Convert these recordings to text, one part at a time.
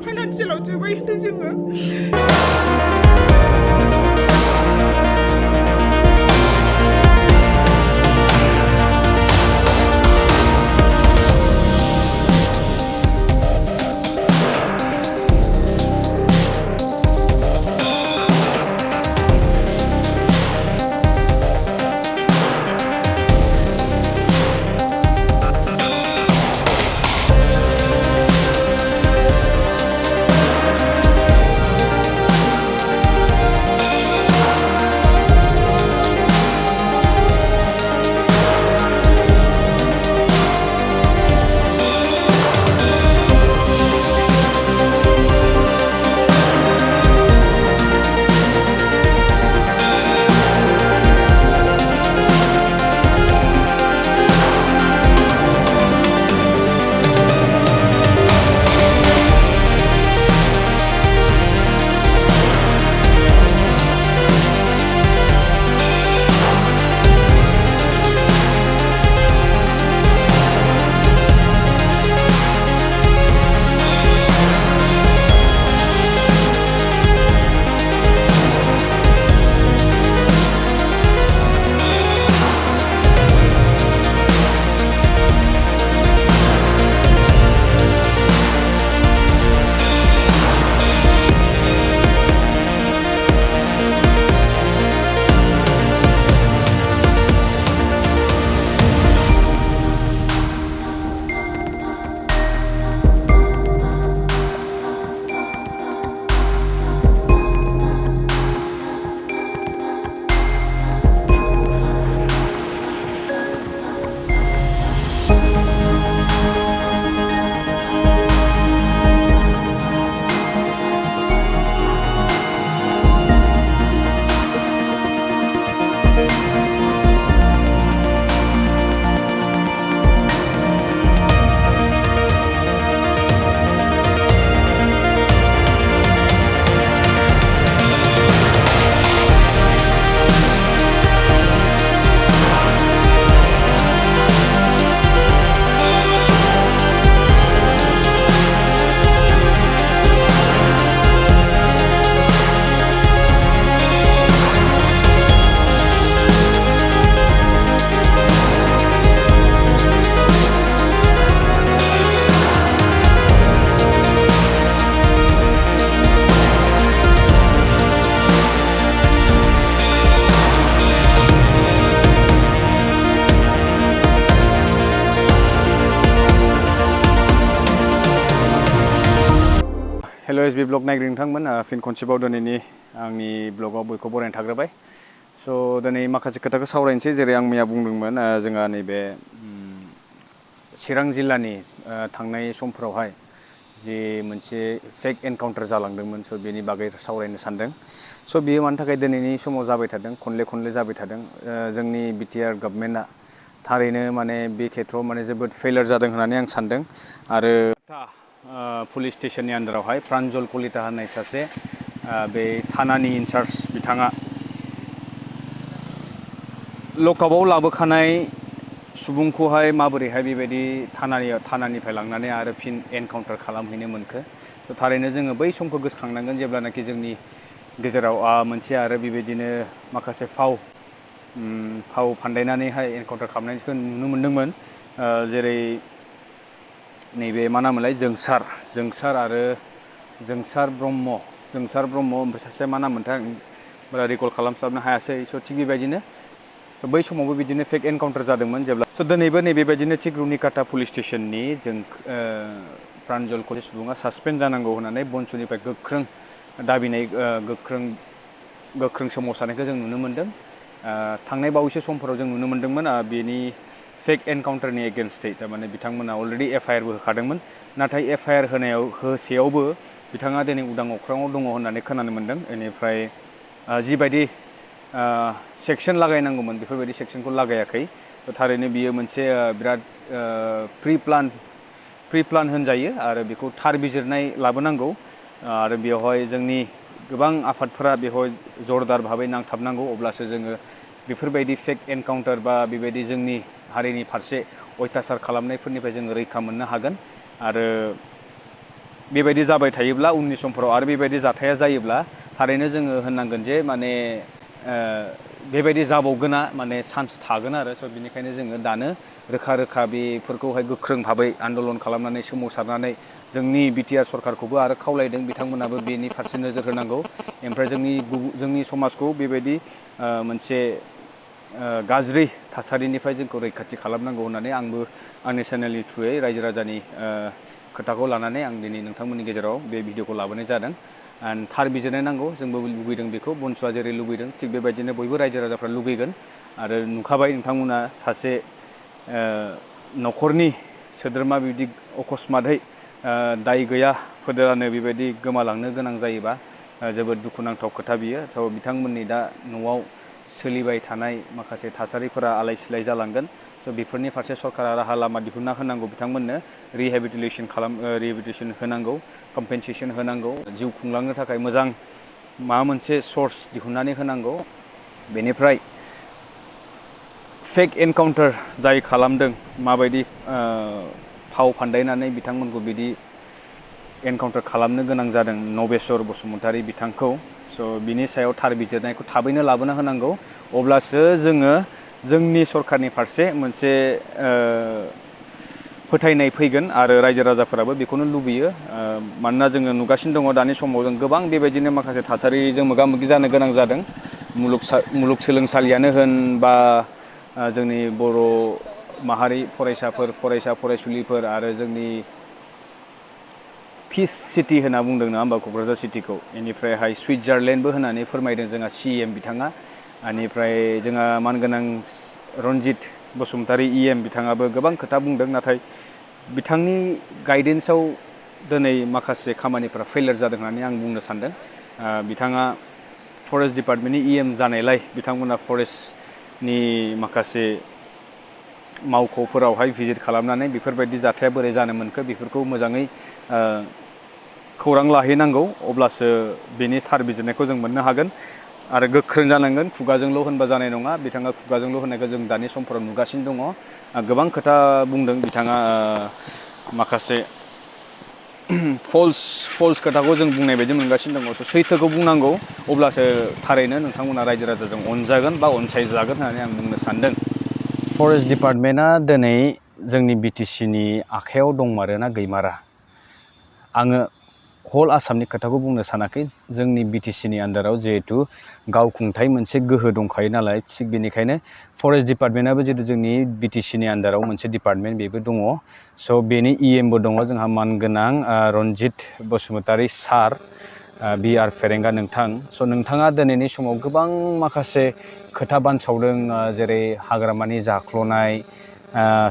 फाइनान्सियेलाव जोबाय होनो जोङो हेल्ल'एसबी ब्लग नायगिरि नोंथांमोन फिन खनसेबाव दिनैनि आंनि ब्लगाव बयखौ बरायनो थाग्रोबाय स' दिनै माखासे खोथाखौ सावरायनोसै जेरै आं मैया बुंदोंमोन जोंहा नैबे चिरां जिल्लानि थांनाय समफोरावहाय जे मोनसे फेक एनकाउन्टार जालांदोंमोन स' बेनि बागै सावरायनो सानदों स' बियो मानि थाखाय दिनैनि समाव जाबाय थादों खनले जाबाय थादों जोंनि बिटिआर गभर्नमेन्टआ थारैनो माने बे खेथ्रआव माने जोबोद फेलियर जादों होननानै आं सानदों आरो पुलिस स्टेशननि आन्दारावहाय प्रान्जल कलिता होननाय सासे बे थानानि इनचार्ज बिथाङा लकआपआव लाबोखानाय सुबुंखौहाय माबोरैहाय बेबायदि थानानिफ्राय लांनानै आरो फिन एनकाउन्टार खालामहैनो मोनखो थ' थारैनो जोङो बै समखौ गोसोखांनांगोन जेब्लानाखि जोंनि गेजेराव मोनसे आरो बेबायदिनो माखासे फाव फान्दायनानैहाय एनकाउन्टार खालामनायखौ नुनो मोन्दोंमोन जेरै नैबे मा नामोनलाय जोंसार ब्रह्म ओमफ्राय सासेया मा नाममोनथाय आं बारा रिकल खालामस्लाबनो हायासै स' थिग बेबायदिनो बै समावबो बिदिनो फेक एनकाउन्टार जादोंमोन जेब्ला स' दिनैबो नैबेबायदिनो थिग रुनिकाटा पुलिस स्टेसननि जों प्रान्जल कलिता सुबुङा सासपेन्ड जानांगौ होननानै बनसुनिफ्राय गोख्रों दाबिनाय गोख्रों सोमावसारनायखौ जों नुनो मोन्दों थांनाय बावैसो समफोराव जों नुनो मोन्दोंमोन बेनि फेक एनकाउन्टारनि एगेन्स्टै थारमाने बिथांमोना अलरेडि एफआइआरबो होखादोंमोन नाथाय एफआइआर होसेयावबो बिथाङा दिनै उदां अख्राङाव दङ होननानै खोनानो मोन्दों बेनिफ्राय जिबायदि सेक्सन लागायनांगौमोन बेफोरबायदि सेक्सनखौ लागायाखै थारैनो बियो मोनसे बिराद प्रि-प्लान होनजायो आरो बेखौ थार बिजिरनाय लाबोनांगौ आरो बेवहाय जोंनि गोबां आफादफोरा बेवहाय जरदार भाबै नांथाबनांगौ अब्लासो जोङो बेफोरबायदि फेक एनकाउन्टार बा बेबायदि जोंनि हारिनि फारसे अयथासार खालामनायफोरनिफ्राय जोङो रैखा मोननो हागोन आरो बेबायदि जाबाय थायोब्ला उननि समफोराव आरो बेबायदि जाथाया जायोब्ला थारैनो जोङो होननांगोन जे माने बेबायदि जाबावगोना माने चान्स थागोन आरो स' बिनिखायनो जोङो दानो रोखा रोखा बेफोरखौहाय गोख्रों भाबै आन्दलन खालामनानै सोमावसारनानै जोंनि बिटिआर सरकारखौबो आरो खावलायदों बिथांमोनाबो बेनि फारसे नोजोर होनांगौ ओमफ्राय जोंनि समाजखौ बेबायदि मोनसे गाज्रि थासारिनिफ्राय जोंखौ रैखाथि खालामनांगौ होननानै आंबो आंनि चेनेलनि थ्रुयै रायजो राजानि खोथाखौ लानानै आं दिनै नोंथांमोननि गेजेराव बे भिडिअखौ लाबोनाय जादों थार बिजिरनाय नांगौ जोंबो लुबैदों बेखौ बनसुआ जेरै लुबैदों थिग बेबायदिनो बयबो रायजो राजाफ्रा लुबैगोन आरो नुखाबाय नोंथांमोना सासे न'खरनि सोद्रोमा बिदि अकस्मातै दाय गैया फोलेरानो बेबायदि गोमालांनो गोनां जायोबा जोबोद दुखुनांथाव खोथा बियो थ' बिथांमोननि दा न'आव सोलिबाय थानाय माखासे थासारिफोरा आलाय सिलाय जालांगोन स' बेफोरनि फारसे सरकारा राहा लामा दिहुनना होनांगौ बिथांमोननो रिहेबिलिटेसन होनांगौ कम्पेनसेसन होनांगौ जिउ खुंलांनो थाखाय मोजां माबा मोनसे सर्स दिहुननानै होनांगौ बेनिफ्राय फेक एनकाउन्टार जाय खालामदों माबायदि फाव फान्दायनानै बिथांमोनखौ बिदि एनकाउन्टार खालामनो गोनां जादों नबेस्वर बसुमतारी बिथांखौ स' बिनि सायाव थार बिजिरनायखौ थाबैनो लाबोना होनांगौ अब्लासो जोङो जोंनि सरकारनि फारसे मोनसे फोथायनाय फैगोन आरो रायजो राजाफोराबो बेखौनो लुबैयो मानोना जोङो नुगासिनो दङ दानि समाव जों गोबां बेबायदिनो माखासे थासारिजों मोगा मोगि जानो गोनां जादों मुलुगसोलोंसालियानो होन बा जोंनि बर' माहारि फरायसा फरायसुलिफोर आरो जोंनि पिस सिटि होनना बुंदों नङा होमबा क'क्राझार सिटिखौ बेनिफ्रायहाय सुइजारलेण्डबो होननानै फोरमायदों जोंहा CM बिथाङा बेनिफ्राय जोंहा मानगोनां रन्जित बसुमतारी EM बिथाङाबो गोबां खोथा बुंदों नाथाय बिथांनि गाइडेन्सआव दिनै माखासे खामानिफ्रा फेलियर जादों होननानै आं बुंनो सानदों बिथाङा फरेस्ट डिपार्टमेन्टनि EM जानायलाय बिथांमोना फरेस्टनि माखासे मावख'फोरावहाय भिजिट खालामनानै बेफोरबायदि जाथाया बोरै जानो मोनखो बेफोरखौ मोजाङै खौरां लाहैनांगौ अब्लासो बेनि थार बिजिरनायखौ जों मोननो हागोन आरो गोख्रों जानांगोन खुगाजोंल' होनबा जानाय नङा बिथाङा खुगाजोंल' होनायखौ जों दानि समफोराव नुगासिनो दङ गोबां खोथा बुंदों बिथाङा माखासे फल्स खोथाखौ जों बुंनाय बायदि मोनगासिनो दङ स' सैथोखौ बुंनांगौ अब्लासो थारैनो नोंथांमोना रायजो राजाजों अनजागोन बा अनसायजागोन होननानै आं बुंनो सानदों फरेस्ट डिपार्टमेन्टआ दिनै जोंनि BTCनि आखायाव दंमारोना गैमारा आङो हल आसामनि खोथाखौ बुंनो सानाखै जोंनि BTCनि आन्दाराव जिहेतु गावखुंथाय मोनसे गोहो दंखायो नालाय थिग बेनिखायनो फरेस्ट डिपार्टमेन्टआबो जिहेतु जोंनि BTCनि आन्दाराव मोनसे डिपार्टमेन्ट बेबो दङ स' बेनि EMबो दङ जोंहा मानगोनां रन्जित बसुमतारी सार BR फेरेंगा नोंथां स' नोंथाङा दिनैनि समाव गोबां माखासे खोथा बानसावदों जेरै हाग्रामानि जाख्ल'नाय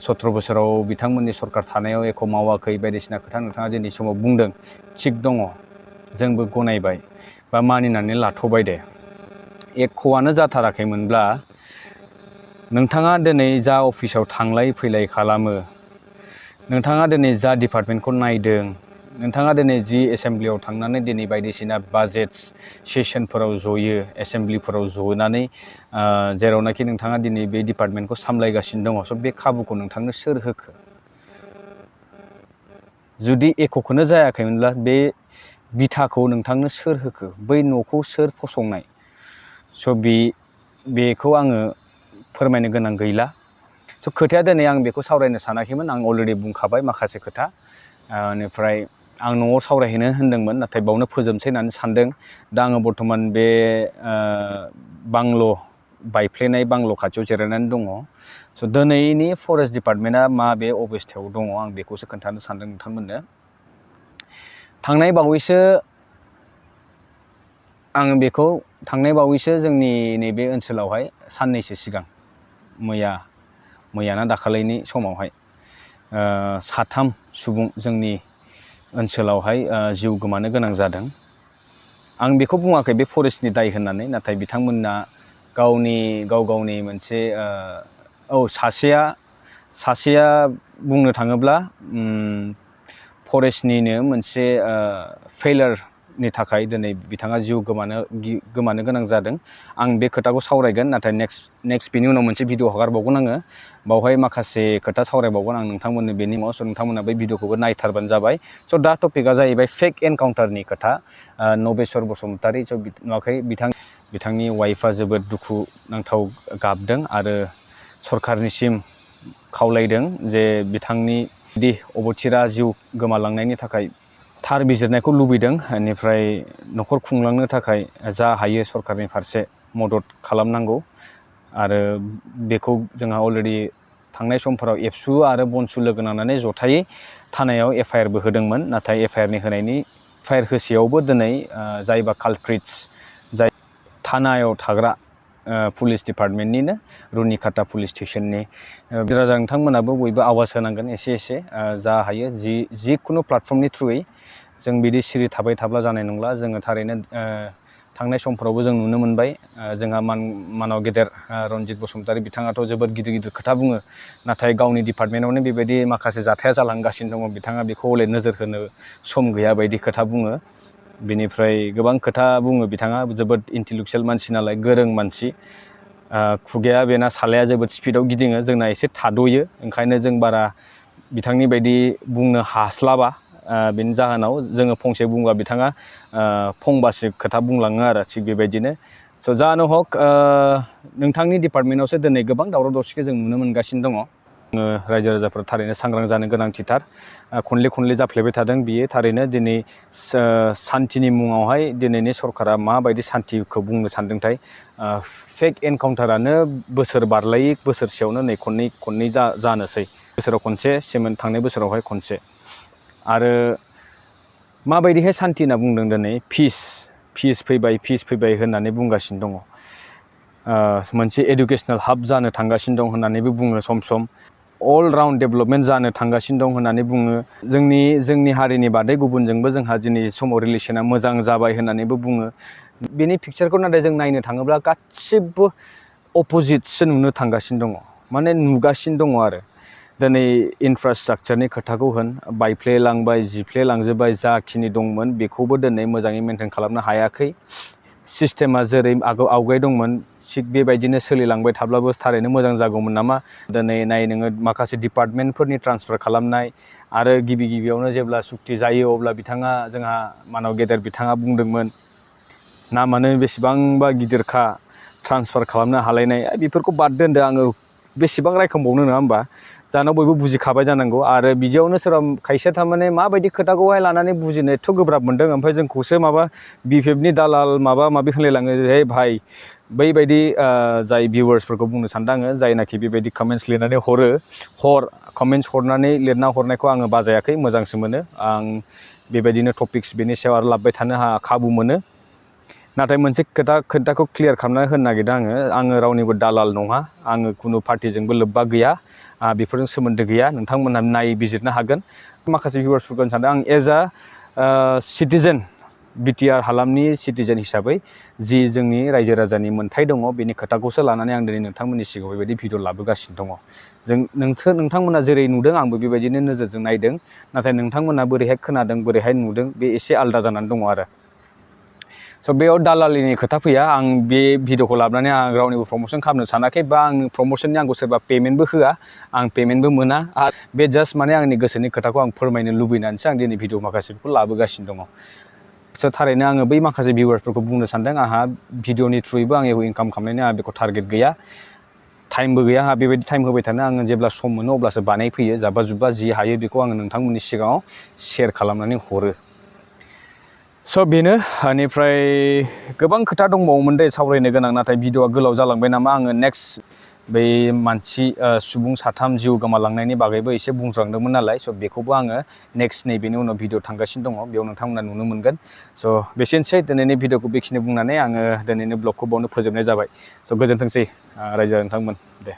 17 बोसोराव बिथांमोननि सरकार थानायाव एख' मावाखै बायदिसिना खोथा नोंथाङा दिनै समाव बुंदों थिग दङ जोंबो गनायबाय बा मानिनानै लाथ'बाय दे एख'आनो जाथाराखैमोनब्ला नोंथाङा दिनै जा अफिसाव थांलाय फैलाय खालामो नोंथाङा दिनै जा डिपार्टमेन्टखौ नायदों नोंथाङा दिनै जि एसेमब्लियाव थांनानै दिनै बायदिसिना बाजेट सेसनफोराव जयो एसेमब्लिफोराव जनानै जेरावनाखि नोंथाङा दिनै बे डिपार्टमेन्टखौ सामलायगासिनो दङ स' बे खाबुखौ नोंथांनो सोर होखो जुदि एक'खौनो जायाखैमोनब्ला बे बिथाखौ नोंथांनो सोर होखो बै न'खौ सोर फसंनाय स' बेखौ आङो फोरमायनो गोनां गैला स' खोथाया दिनै आं बेखौ सावरायनो सानाखैमोन आं अलरेडि बुंखाबाय माखासे खोथा बेनिफ्राय आं न'आव सावरायहैनो होन्दोंमोन नाथाय बावनो फोजोबसै होननानै सानदों दा आङो बर्थमान बे बायफ्लेनाय बांल' खाथियाव जिरायनानै दङ स' दिनैनि फरेस्ट डिपार्टमेन्टआ मा बे अबस्थायाव दङ आं बेखौसो खोन्थानो सानदों नोंथांमोननो थांनाय बावैसो जोंनि नैबे ओनसोलावहाय साननैसो सिगां मैयाना दाखालैनि समावहाय 3 सुबुं जोंनि ओनसोलावहाय जिउ गोमानो गोनां जादों आं बेखौ बुङाखै बे फरेस्टनि दाय होननानै नाथाय बिथांमोना गावनि मोनसे सासेया बुंनो थाङोब्ला फरेस्टनिनो मोनसे फेलार नि थाखाय दिनै बिथाङा जिउ गोमानो गोनां जादों आं बे खोथाखौ सावरायगोन नाथाय नेक्स्ट बेनि उनाव मोनसे भिडिअ हगारबावगोन आङो बावहाय माखासे खोथा सावरायबावगोन आं नोंथांमोननो बेनि उनाव स' नोंथांमोना बै भिडिअखौबो नायथारबानो जाबाय स' दा टपिकआ जाहैबाय फेक एनकाउन्टारनि खोथा नबेस्वर बसुमतारी स' नुवाखै बिथांनि वाइफआ जोबोद दुखुनांथाव गाबदों आरो सरकारनिसिम खावलायदों जे बिथांनि अबथिरा जिउ गोमालांनायनि थाखाय थार बिजिरनायखौ लुबैदों बेनिफ्राय न'खर खुंलांनो थाखाय जा हायो सरकारनि फारसे मदद खालामनांगौ आरो बेखौ जोंहा अलरेडि थांनाय समफोराव एबसु आरो बनसु लोगो नांनानै जथायै थानायाव एफआइआरबो होदोंमोन नाथाय एफआइआर होसेयावबो दिनै जायबा कालप्रिट्स जाय थानायाव थाग्रा पुलिस डिपार्टमेन्टनिनो रुनिकाटा पुलिस स्टेशननि राजा नोंथांमोनाबो बयबो आवाज होनांगोन एसे जा हायो जिखुनु प्लेटफर्मनि थ्रुयै जों बिदि सिरि थाबाय थाब्ला जानाय नंला जोङो थारैनो थांनाय समफोरावबो जों नुनो मोनबाय जोंहा मानाव गेदेर रनजित बसुमतारी बिथाङाथ' जोबोद गिदिर खोथा बुङो नाथाय गावनि डिपार्टमेन्टआवनो बेबायदि माखासे जाथाया जालांगासिनो दङ बिथाङा बेखौ हले नोजोर होनो सम गैया बायदि खोथा बुङो बेनिफ्राय गोबां खोथा बुङो बिथाङा जोबोद इन्टेलेक्सुवेल मानसि नालाय गोरों मानसि खुगाया बेना सालाया जोबोद स्पिडआव गिदिङो जोंना एसे थाद'यो ओंखायनो जों बारा बिथांनि बायदि बुंनो हास्लाबा बेनि जाहोनाव जोङो फंसे बुंबा बिथाङा फंबासो खोथा बुंलाङो आरो थिग बेबायदिनो स' जानो हक नोंथांनि डिपार्टमेन्टआवसो दिनै गोबां दावराव दावसिखौ जों नुनो मोनगासिनो दङ रायजो राजाफोरा थारैनो सांग्रां जानो गोनांथिथार खनले जाफ्लेबाय थादों बियो थारैनो दिनै सान्थिनि मुङावहाय दिनैनि सरकारा माबायदि सान्थिखौ बुंनो सानदोंथाय फेक एनकाउन्टारानो बोसोर बारलायै बोसोरसेयावनो नै खननै जानोसै बोसोराव खनसे थांनाय बोसोरावहाय खनसे आरो माबायदिहाय सान्थि होनना बुंदों दिनै फिस फैबाय होननानै बुंगासिनो दङ मोनसे एडुकेसनेल हाब जानो थांगासिनो दं होननानैबो बुङो सम अल राउन्ड डेभेलपमेन्ट जानो थांगासिनो दं होननानै बुङो जोंनि हारिनि बादै गुबुनजोंबो जोंहा दिनै समाव रिलेसना मोजां जाबाय होननानैबो बुङो बेनि पिक्चारखौ नाथाय जों नायनो थाङोब्ला गासिबो अपोजिटसो नुनो थांगासिनो दङ माने नुगासिनो दङ आरो दिनै इनफ्रास्ट्राक्चारनि खोथाखौ होन बायफ्लेलांबाय जिफ्लेलांजोब्बाय जाखिनि दंमोन बेखौबो दिनै मोजाङै मेनटेन खालामनो हायाखै सिस्टेमा जेरै आवगाय दंमोन थिग बेबायदिनो सोलिलांबाय थाब्लाबो थारैनो मोजां जागौमोन नामा दिनै नाय नोङो माखासे डिपार्टमेन्टफोरनि ट्रान्सफार खालामनाय आरो गिबियावनो जेब्ला सुक्ति जायो अब्ला जोंहा मानाव गेदेर बिथाङा बुंदोंमोन नामानो बेसेबांबा गिदिरखा ट्रान्सफार खालामनो हालायनाय बेफोरखौ बाद दोनदो आङो बेसेबां रायखांबावनो नङा होमबा जानाव बयबो बुजिखाबाय जानांगौ आरो बिदियावनो सोरबा खायसेया थारमाने माबायदि खोथाखौहाय लानानै बुजिनो एथ' गोब्राब मोनदों ओमफ्राय जोंखौसो माबा बिपिएफनि दालाल माबा होनलायलाङो हे भाइ बैबायदि जाय भिउवार्सफोरखौ बुंनो सानदों आङो जायनाखि बेबायदि कमेन्ट्स लिरनानै कमेन्ट्स हरनानै लिरना हरनायखौ आङो बाजायाखै मोजांसो मोनो आं बेबायदिनो टपिक्स बेनि सायाव आरो लाबोबाय थानो खाबु मोनो नाथाय मोनसे खोथाखौ क्लियार खालामना होनो नागिरदों आङो रावनिबो दालाल नङा आङो खुनु पार्टिजोंबो लोब्बा गैया बेफोरजों सोमोन्दो गैया नोंथांमोनहा नायबिजिरनो हागोन माखासे भिउवार्सफोरखौ सानदों आं एज आ सिटिजेन बिटिआर हालामनि सिटिजेन हिसाबै जि जोंनि रायजो राजानि मोन्थाय दङ बेनि खोथाखौसो लानानै आं दिनै नोंथांमोननि सिगाङाव बेबायदि भिडिअ लाबोगासिनो दङ नोंथांमोना जेरै नुदों आंबो बेबायदिनो नोजोरजों नायदों नाथाय नोंथांमोना बोरैहाय खोनादों बोरैहाय नुदों बे एसे आलादा जानानै दङ आरो स' बेयाव दालालिनि खोथा फैया आं बे भिडिअखौ लाबोनानै आं रावनिबो प्रम'सन खालामनो सानाखै बा आं प्रम'सननि आंखौ सोरबा पेमेन्टबो होआ आं पेमेन्टबो मोना आरो बे जास्ट माने आंनि गोसोनि खोथाखौ आं फोरमायनो लुबैनानैसो आं दिनै भिडिअ माखासेखौ लाबोगासिनो दङ स' थारैनो आङो बै माखासे भिउवार्सफोरखौ बुंनो सानदों आंहा भिडिअनि थ्रुयैबो आं इनकाम खालामनायनि आंहा बेखौ टारगेट गैया टाइमबो गैया आंहा बेबायदि टाइम होबाय थानो आङो जेब्ला सम मोनो अब्लासो बानायफैयो जाब्बा जुब्बा जि हायो बेखौ आङो नोंथांमोननि सिगाङाव शेयार खालामनानै हरो स' बेनो बेनिफ्राय गोबां खोथा दंबावोमोन दे सावरायनो गोनां नाथाय भिडिअआ गोलाव जालांबाय नामा आङो नेक्स्ट बै सुबुं साथाम जिउ गोमालांनायनि बागैबो एसे बुंज्रांदोंमोन नालाय स' बेखौबो आङो नेक्स्ट नैबेनि उनाव भिडिअ थांगासिनो दङ बेयाव नोंथांमोना नुनो मोनगोन स' बेसेनोसै दिनैनि भिडिअखौ बेखिनि बुंनानै आङो दिनैनि ब्लगखौ बावनो फोजोबनाय जाबाय स' गोजोनथोंसै रायजो नोंथांमोन दे